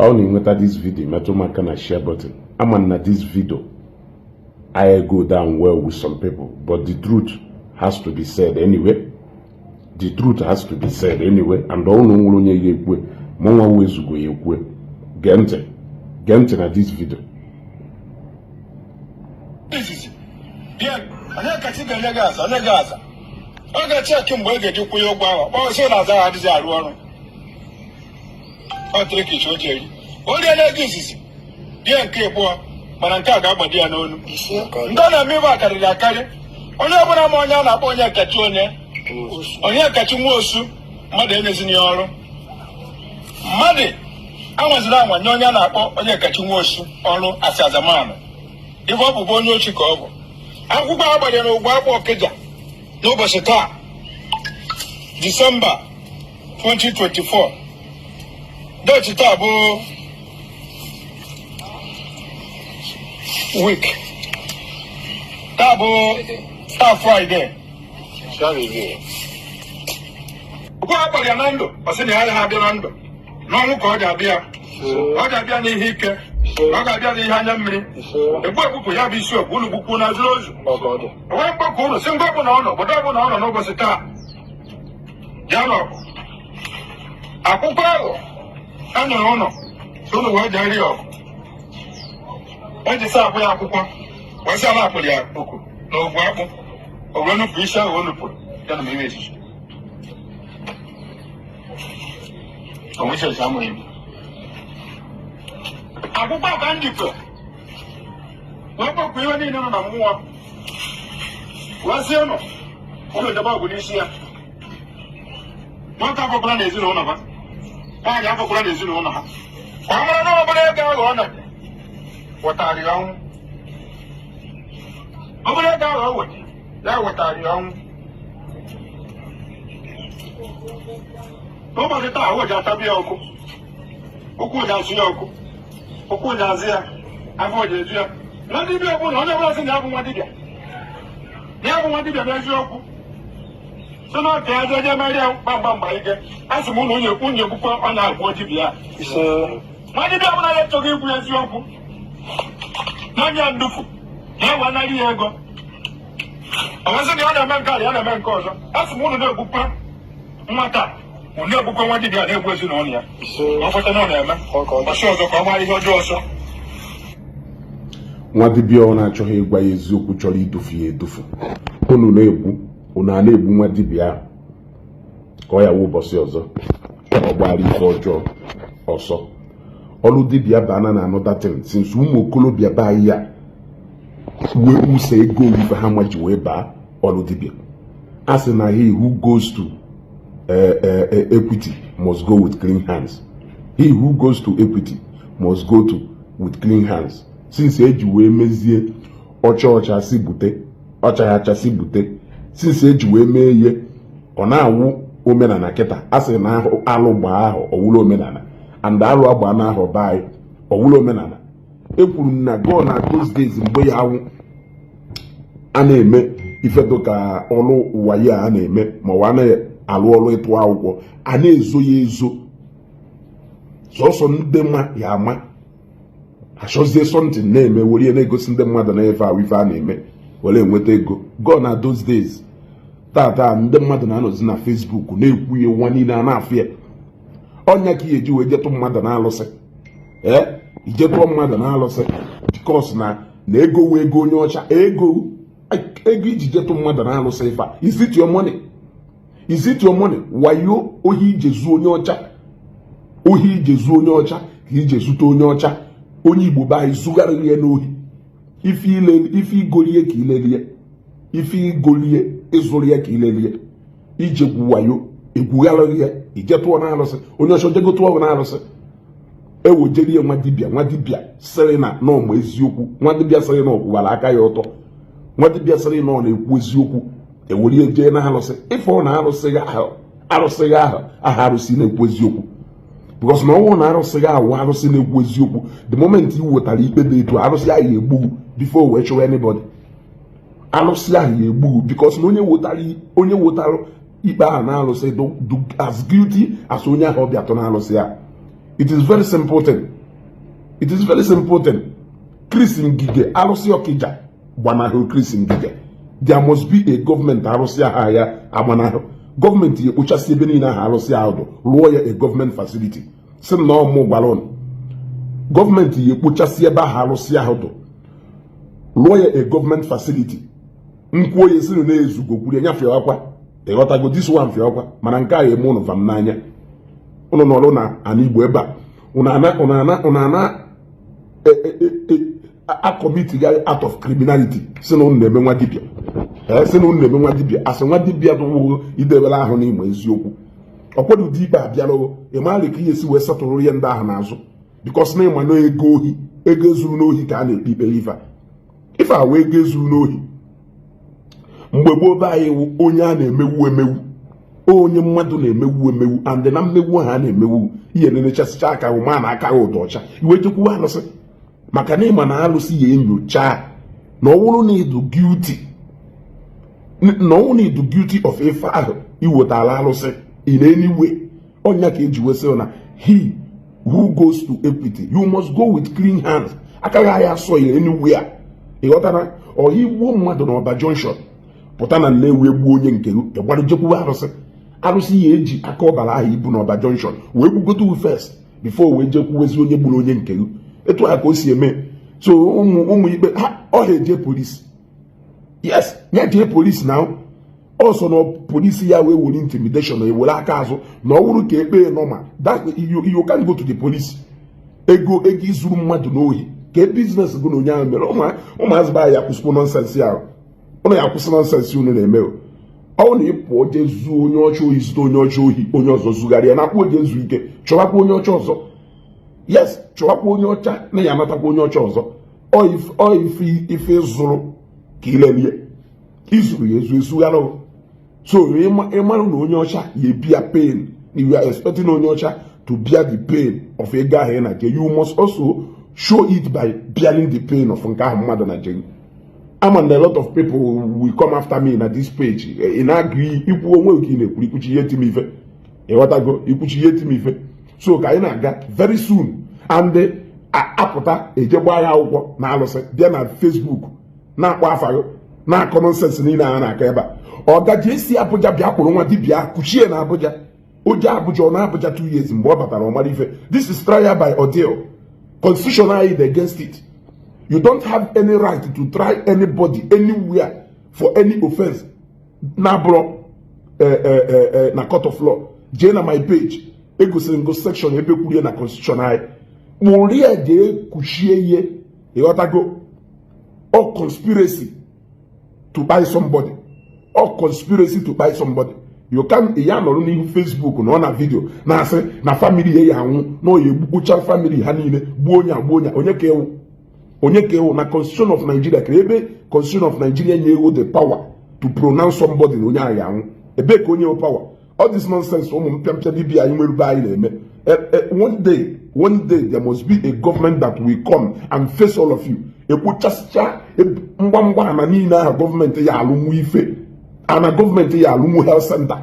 Ọ na ịnweta this video, metụ m aka na share button. Ama na this video I go down well with some people, but the truth has to be said anyway. The truth has to be said anyway, and ọ na nwere onye ya ekwe mụnwa wezugo ya ekwe. Gee ntị, gee ntị na this video. Izizi bịa, onye kachi ga-enye gị aza, onye gị aza, ọ ga-echeki mgbe ị ga-eji kwụnye ụgwọ ahụ, kpọọ sị na aza ya adịghị arụ ọrụ. Ọ tịrị ka iche o ji eri o riela ego izizi bịa nke ịbụọ, mana nke a ga-agbado ya n'onu. Ndị ọ na-eme ibe a karịrị akarị. Onye ọbụla ma onye a na-akpọ onye kachi, onye kachi nwa osu, mmadụ enyezina ya ọrụ. Mmadụ anwaziri anwa nye onye a na-akpọ onye kachi nwa osu ọrụ. Asị azamanụ ife ọ bụbu onye ochi ka ọ bụ. Akwụkwọ a gbanyere ụgwọ akpọ Ọkịja n'ụbọchị taa, Disemba 2024, date taa bụ week, taa bụ taa Friday. Okwu a kpọrọ ya na ndụ, ọ sị na ya agaghị abịa na ndụ, n'ọnwụ ka ọ ga-abịa. Ọ ga-abịa n'ihe ike, ọ ga-abịa n'ihe anya mmiri. Egbu egbupụ ya bụ isi okwu unu gbukwu na zuru ozu. Onwe mkpọkọ unu si ngwa ọbụla ọ nọ, obodo ọbụla ọ nọ n'ụbọchị taa, bịa n'ọgụ. Akwụkwọ ahụ e nyere ụnụ si unu wee jee rie ọgụ eji sa akwụ ya akwụkwọ wee sị ala akpụrụ ya oku na ogwu akpụ o wee nupụ isi ahụ o nupụrụ ya na ihe echiche onwechesi amụghị ibu. Akwụkwọ ka njikọ wee kpọkụ ihe niile nọ na mmụọ wee sị ụnụ, ụnụ debe ọgụ n'isi ya. Nwoke afọkwala na ezinụlọ ha, nwaanyị afọkwala na ezinụlọ ha, ka ọ mara na ọbụla ego ahụ ọ na wetara ya ọnwụ. Ọbụla ego ahụ o weta ya wetara ya ọnwụ. N'ụbọchị taa, ahụ ji atabi ya ọkụ, ụkwụ ji asụ ya ọkụ, ụkwụ ji azụ ya, afọ ji eju ya. Nwa dibịa ọbụla, onye ọbụla sị na ya bụ nwa dibịa, na ya bụ nwa dibịa n'eziokwu, sị na ọka ya jeje merie ya gbamgbam mgba ike, a sị m ụlọ onye ekwu onye ekwukwe ọ na-agwụ dibịa. Nwa dibịa ọbụla ya chọghị ikwu eziokwu n'anya ndufu na ya wee narị ya ego, ọ sị na ya na-eme nke a, ya na-eme nke ọzọ, a sị m ụnụ na-egbukwa nwata, unu na-egbukwa nwa dibịa, na-egbu ezinụlọ ya. Ọ fọta na ọ na-eme ọsọ ọzọ ka ọ gbara ihe ọjọọ ọsọ. Nwa dibịa ọ na-achọghị ịgwa ya eziokwu, chọrọ idufu ya edufu, unu na-egbu, unu a na-egbu nwa dibịa ahụ ka ọ ya wụ ụbọchị ọzọ ọ gbara ife ọjọọ ọsọ. Ọrụ dibịa bana na another thing since ụmụ okolobịa be anyị ya wee use ego ife ha ma ji wee baa ọrụ dibịa. A sị na he who goes to equity must go with clean hands. He who goes to equity must go to with clean hands. Since eji wee mezie ọcha ọcha si bute, ọcha ya acha si bute, since eji wee mee ihe ọ na-awụ omenala kịta, a sị na alụ gbaa ahụ ọwụlụ omenala, and alụ agba na ahụ be anyị ọwụlụ omenala. Ekwuru m na go na those days mgbe ya awụ a na-eme ife dịka ọrụ ụwa ya a na-eme, ma ọ anaghị alụ ọrụ ịtụ akwụkwọ, a na-ezo ya ezo, sọsọ ndị mma ya ama, achọzie something na-eme were ya na-egosi ndị mmadụ na ife ahụ ife a na-eme were enweta ego. Go na those days. Tata ndị mmadụ na-anọzi na Facebook na-ekwu ya, nwa niile a na-afụ ya. Ọnya ka ị eji wee jetụ mmadụ na-alụsị, ee, ijetụọ mmadụ na-alụsị because na ego wee ego onye ọcha, ego ego iji jetụ mmadụ na-alụsị ife a. Is it your money? Is it your money? Wayo ohi ije zuo onye ọcha, ohi ije zuo onye ọcha ka ije zute onye ọcha. Onye Igbo be anyị zugharịrị ya n'ohi. Ife ile, ife igolie ka ilelie, ife igolie ịzụrụ ya ka ilelie, ije gwu wayo egwugharịrị ya, ije tụọ na-alụsị onye ọcha, jego tụọ na-alụsị, ewejerie nwa dibịa. Nwa dibịa sịrị na n'ọma eziokwu, nwa dibịa sịrị na ọkwụwara aka ya ọtọ, nwa dibịa sịrị na ọ na-ekwu eziokwu, ewerie jee na alụsị. Ife ọ na arụsị ahụ, arụsị ahụ aha arụsị na-ekwu eziokwu, because na ọnwụ na arụsị gị awụ arụsị na-ekwu eziokwu, the moment ị wetara ikpe dị etu, arụsị ahụ egbu before wee chụwa anybody. Arụsị ahụ ya egbu, because na onye wetara ikpe ahụ na arụsị do as guilty as onye ahụ ọbịa tụ na arụsị ya. It is very simple thing. It is very simple thing. Chris Ngige, arụsị Ọkịja gbanahụ Chris Ngige. There must be a gọọmenti arụsị agha ya agbanahụ. Gọọmenti ya ekpochasị ebe niile ahụ arụsị ahụ dụ, rụọ ya a gọọmenti facility. Si na ọmụ gwara ụnụ, gọọmenti ya ekpochasị ebe ahụ arụsị ahụ dụ, rụọ ya a gọọmenti facility. Nkwuo ya esinu na-ezugo kwuru ya nyafee akwa. Ịghọtago? This one fee ọkwa, mana nke a ya eme ụnụ vam n'anya. Ụnụ nọrọ na ana Igbo ebe a, ụnụ ana ụnụ ana ụnụ ana a-commit ya out of criminality, si na ụnụ na-eme nwa dibịa. Ee, si na ụnụ na-eme nwa dibịa, asị nwa dibịa dụwụ idebere ahụ n'ịma eziokwu. Ọkwado ụdị ikpe abịara, ị mara ka ihe esi wee setụrụ ihe ndị ahụ n'azụ, because na ịma na ego ohi, ego ezuru n'ohi ka a na-ekpe ikpe. Ife a, ife a wee ego ezuru n'ohi. Mgbe gboo be anyị wụ onye a na-emewu emewu, onye mmadụ na-emewu emewu, and na mmegbu ahụ a na-emewu ihe nenechasịcha aka ahụ ma na aka ahụ ụdọ ọcha, iwe jekwuwe alụsị, maka na ịma na alụsị ya enyocha na ọ bụrụ na ịdụ guilty, na ọ bụrụ na ịdụ guilty of ife ahụ iwetara alụsị in any way. Ọnya ka eji wesị na he who goes to equity, you must go with clean hands. Akaghị ahịa asọ ya anywhere. Ịghọtara? Ọha igbuo mmadụ na Ọba Junction, pụta na Nnewi egbuo onye nke ịgbara jekwuwe arụsị, arụsị ya eji aka ọbara ahụ ibu n'Ọba Junction wee gbugote first before wee jekwuwezi onye gburu onye nke. Etu a ka o si eme. So ụmụ ụmụ ikpe ha ọha eje polisi. Yes, ya jee polisi na ọsọ na polisi ya wee were intimidation, ewere aka azụ na ọ wụrụ ka ekpe nọma. That you can go to the police. Ego ego izuru mmadụ n'ohi ka business gụ na onye ahụ mere. Ụmụazị be anyị akwụsịkwu nonsense ahụ. Ụnụ ya akwụsị nonsense unu na-eme. Ọ na ị pụọ jee zuo onye ọcha ohi, zute onye ọcha ohi, onye ọzọ zugharịa na akwụ jee zuo ike, chọwakwa onye ọcha ọzọ. Yes, chọwakwa onye ọcha na ya anatakwa onye ọcha ọzọ. Ọ ife ife zụrụ ka ilelie izuru ya ezu ezugharị. So ịmarụ na onye ọcha ya ebia pain, you are expecting onye ọcha to bear the pain of ego ahụ ị na-je, you must also show it by bearing the pain of nke ahụ mmadụ na je. Ama na a lot of people will come after me na this page. Ị na-agụ ikwu onwe ka ị na-ekwuru ikwuchi ihe tim ife. Ịghọtago? Ikwuchi ihe tim ife. So ka anyị na-aga, very soon and apụta eje gbaa ya akwụkwọ na alụsị, bịa na Facebook na-akpọ afa gị, na-akọ nonsense niile a na-akọ ebe a. Ọ gaje esi Abuja bịa kwụrụ nwa dibịa kuchie na Abuja. O je Abuja, ọ na Abuja 2 years. Mgbe ọ batara, ọ mara ife. This is trial by ordeal. Constitution anyị dị against it. You don't have any right to try anybody anywhere for any offense na-abụrụ na court of law. Jee na my page, egosiri ngo section ebe kwurie na constitution anyị. Kpụrụ ya jee kuchie ihe. Ịghọtago? Or conspiracy to buy somebody, or conspiracy to buy somebody, you can ya nọrọ n'ihu Facebook na ọ na video na-asị na family ya ya anwụ, na ọ ya egbukpocha family ha niile, gbuo onye agbuo onye. Onye ka ewu? Onye ka ewu na constitution of Nigeria? Ka ebe constitution of Nigeria nye ewu the power to pronounce somebody na onye ahụ ya anwụ? Ebe ka onye power? All this nonsense ụmụ mpịampịa dibịa anyị nwere be anyị na-eme. One day, one day, there must be a government that will come and face all of you. Ekpochasịcha mgbamgba ana niile ahụ, gọọmenti ya alụnwu ife ana, gọọmenti ya alụnwu health center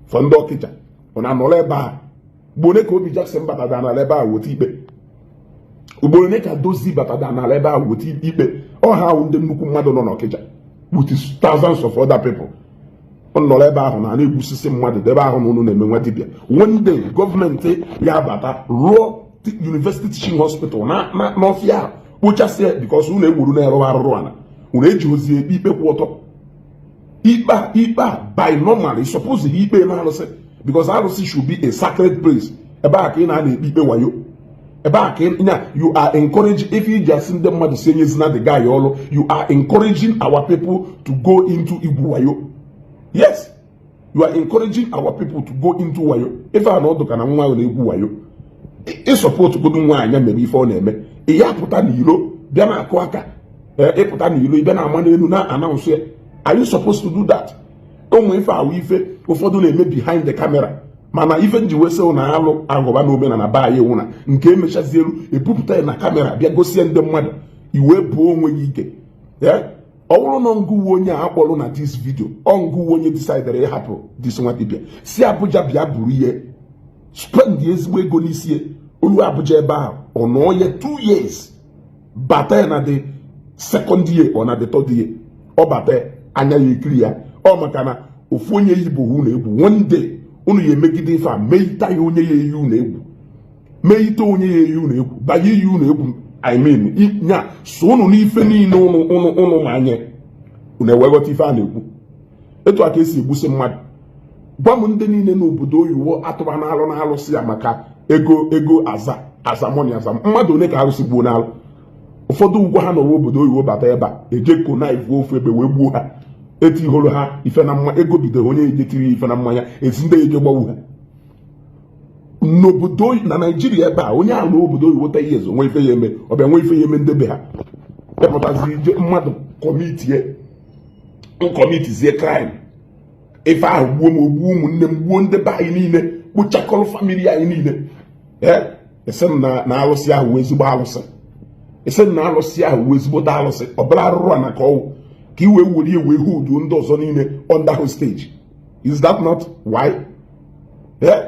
for ndị Ọkịja. Ọ na-anọrọ ebe a ugboro ka Obi Jackson batada n'ala ebe a weta ikpe, ugboro ole ka Dozie batada n'ala ebe a weta ikpe. Ọha ahụ ndị nnukwu mmadụ nọ n'Ọkịja with thousands of other people, ọ nọrọ ebe ahụ na na-egbusisi mmadụ ebe ahụ na unu na-eme nwa dibịa. One day gọọmenti ya bata rụọ university teaching hospital na n'ọfịa ahụ, kpochasịa, because unu ewuru na-erụ arụrụ ala. Unu eji ozi ekpe ikpe kwụ ọtọ. Ikpe a, ikpe a by normal suppose ikpe na arụsị, because arụsị should be a sacred place. Ebe a ka ị na-ana ekpe ikpe wayo, ebe a ka ị nya you are encouraging. If iji asị ndị mmadụ si enyezina the guy ọrụ, you are encouraging our people to go into igwu wayo. Yes, you are encouraging our people to go into wayo. Ife a na ọdụ ka na nwa ahụ na-egwu wayo, ị support godu nwaanyị mere ife ọ na-eme. Ị ya pụta n'iro bịa na-akụ aka, ịpụta n'iro bịa na-ama n'elu na announce ya. Are you supposed to do that? Ụmụ ife awụ ife ụfọdụ na-eme behind the camera, mana ife nji wee sị na alụ aghọba na omenala be anyị wụ na nke emechazielu ebupụta ya na camera bịa gosie ndị mmadụ, iwee pụọ onwe gị ike. Ọ bụrụ na ngụwa onye a akpọrọ na this video, ọ ngụwa onye decidere ịhapụ this nwa dibịa si Abuja bịa buru ihe, spend ezigbo ego n'isi. Olu Abuja ebe ahụ, ọ nọọ ya 2 years, bata ya na the second year or na the third year, ọ bata anya ya ekiri ya. Ọ maka na ofu onye yibo unu egwu. One day unu ya emegide ife a, meita ya onye ya eyi unu egwu, meite onye ya eyi unu egwu, banye iyi unu egwu. I mean, nya so unu n'ife niile unu ma anya unu eweghọta ife a na-ekwu. Etu a ka esi egbusi mmadụ. Gwa m, ndị niile n'obodo oyibo atụba n'alụ na-alụsị ya maka ego, ego aza aza, money aza. Mmadụ one ka arụsị gbuo n'alụ? Ụfọdụ ugwu ha nọwa obodo oyibo bata ebe a, eje konive ofu ebe wee gbuo ha, etighoro ha ife na mma ego bidoro onye eje tiri ife na mmanya, ezi ndị eje gbawu ha n'obodo na Naijiria ebe a. Onye ahụ n'obodo oyibo 10 years, onwe ife ya eme, ọbịa nwe ife ya eme ndebe ha ịpụtazi ije mmadụ commitie, ncommitizie crime. Ife ahụ gbuo m, ogbuo ụmụnne m, gbuo ndị be anyị niile, kpochakọrọ family anyị niile. Ee, esi m na alụsị ahụ wee ezigbo alụsị. Esi m na alụsị ahụ wee ezigbote alụsị. Ọbụla arụrụ a na ka ọwụ ka i wee were wee hold ndị ọzọ niile under hostage. Is that not why? Yeah?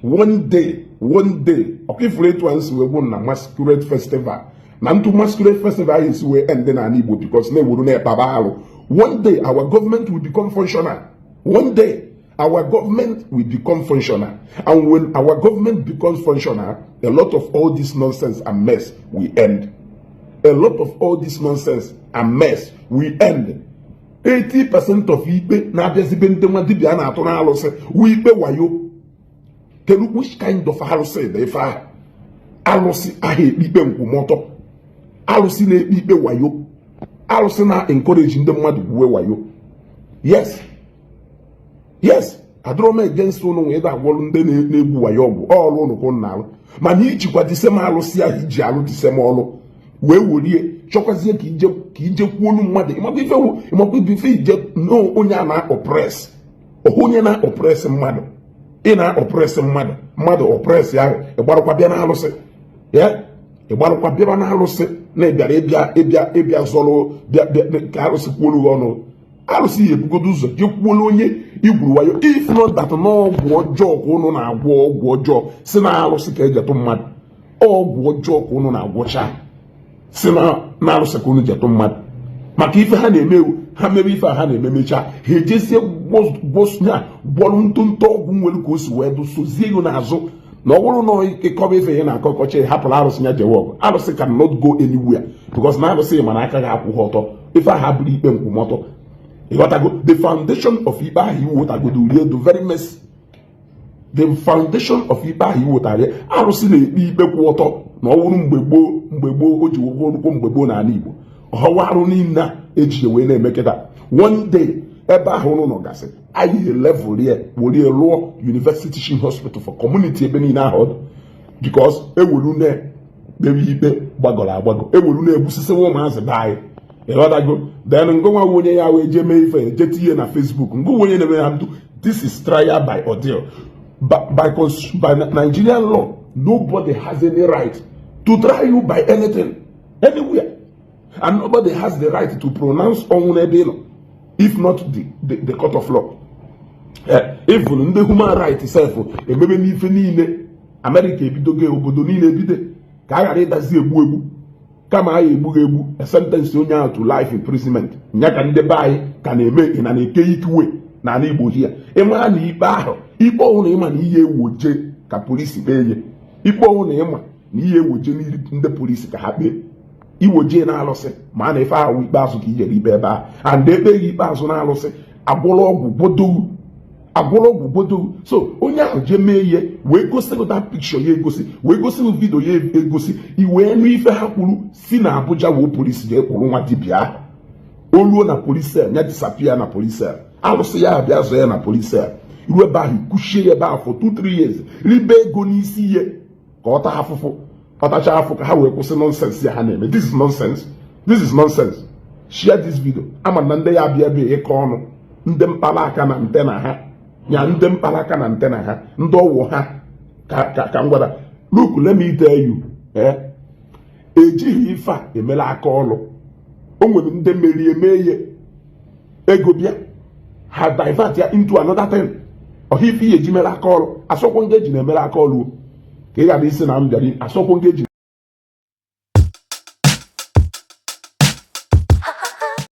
One day, one day, ọkwa ifuru etu a nsi wee gwụ na masquerade festival na ntụ masquerade festival ahụ esi wee end n'ala Igbo, because na-ewuru na-ekpaba alụ. One day our government will become functional. One day our government will become functional, and when our government becomes functional, a lot of all this nonsense and mess will end. A lot of all this nonsense and mess will end. 80% of ikpe na-abịazibe ndị nwa dibịa a na-atụ n'alụsị wụ ikpe wayo. Kedu which kind of alụsị dị ife ahụ? Alụsị ahụ ekpe ikpe nkwụmọtọ, alụsị na-ekpe ikpe wayo, alụsị na-encourage ndị mmadụ gwuwe wayo. Yes, adịrọ m against ụnụ nwee ịda agwọrụ ndị na-egwu wayo ọgwụ ọrụ ụnụ ka ụnụ na-alụ, mana ijikwa the same alụsị ahụ iji alụ the same ọlụ wee werie chọkwazie ka ije kwuolu mmadụ. Ịmakwa ife ịmakwa ife ije onye a na-oppress, onye na-oppress mmadụ, ị na-oppress mmadụ, mmadụ oppress ahụ, ịgbarụkwa bịa na alụsị ya, ịgbarụkwa bịaba na alụsị na ịbịara ịbịa zọrọ bịa ka alụsị kwuolu gị ọnụ. Alụsị ya ebugodo ụzọ jee kwuolu onye igwuru wayo. If not that, n'ọgwụ ọjọọ ka ụnụ na-agwọ, ọgwụ ọjọọ si na alụsị ka eji etụ mmadụ, ọgwụ ọjọọ ka ụnụ na-agwọcha si na alụsị ka ụnụ ji etụ mmadụ. Maka ife ha na-eme ewu, ha mebe ife a ha na-eme, mechaa, ha ejezie gwọnya gwọrọ ntụntụ ọgwụ nwere ka o si wee dụ sozie ego n'azụ. Na ọ bụrụ na ịkọba ife ya na-akọkọcha, hapụrụ arụsị ya jewe ọgụ. Arụsị can not go anywhere, because na arụsị mana aka ga-akwụ ha ọtọ. Ife ahụ abụrụ ikpe nkwụmọtọ, ịghọtago? The foundation of ikpe ahụ iwotagodo rie do very messy. The foundation of ikpe ahụ iwotara ya, arụsị na-ekpe ikpe kwụ ọtọ. Na ọ wụrụ mgbe gboo, mgbe gboo o ji wụkwụ mgbe gboo n'ala Igbo, ọhawa arụ niile a ejije wee na-eme kịta. One day, ebe ahụ ụnụ nọ gasị, anyị level ya, were lụọ university teaching hospital for community ebe niile ahụ ọdụ, because ewelu na-ekpewe ikpe gbagọrọ agbagọ, ewelu na-egbusisiwa ụmụazị be anyị, ịghọtago? Then ngụnwa onye ya wee jee mee ife, eje tinye na Facebook, ngụnwa onye na-eme ya ndụ. This is trial by ordeal. By Nigerian law, nobody has any right to try you by anything anywhere, and nobody has the right to pronounce ọnwụ n'ebe ị nọ, if not the court of law. Even ndị human rights sef emebe n'ife niile. Amerịka ebidogo, obodo niile ebido ka a ghara ịdazi egbu egbu, kama a ya egbu egbu, sentence onye ahụ to life imprisonment. Nya ka ndị be anyị ka na-eme ị na na-eke ikiwe n'ala Igbo hia. Ịma na ikpe ahụ, ikpe ọnwụ na ịma na ihe ewoje ka polisi kpee ye, ikpe ọnwụ na ịma na ihe ewoje n'iri ndị polisi ka ha kpee, iwoje na-alụsị ma a na ife ahụ ikpeazụ ka ijere ikpe ebe ahụ, and ekpeghị ikpeazụ na-alụsị, agwụrụ ọgwụ gbodowu, agwụrụ ọgwụ gbodowu. So onye ahụ jee mee ihe wee gosi gị that picture ya, egosi wee gosi gị video ya, egosi i wee nụ ife ha kwuru si na Abuja wee polisi jee kpụrụ nwa dibịa ahụ. O ruo na police cell, ya disappear na police cell. Alụsị ya abịa zọ ya na police cell. Iru ebe ahụ, kuchie ya ebe ahụ for 2-3 years, ribe ego n'isi ihe ka ọ taa afụfụ. Ọ tacha afụ, ka ha wee kwụsị nonsense ya ha na-eme. This is nonsense, this is nonsense. Share this video. Ama na ndị ya abịa ebe ịkọ ọnụ, ndị mkpara aka na nte na ha nya, ndị mkpara aka na nte na ha, ndị ọwụ ha ka m gwara. Look, let me tell you, ejighị ife a emela aka ọlụ. O nwere ndị merie mee ihe ego bịa, ha divert ya into another thing. Ọha ife ihe eji mere aka ọrụ, asọkwa ndị eji na-emere aka ọrụ. Ka ị ghara isi na m bịara asọkwu nke eji.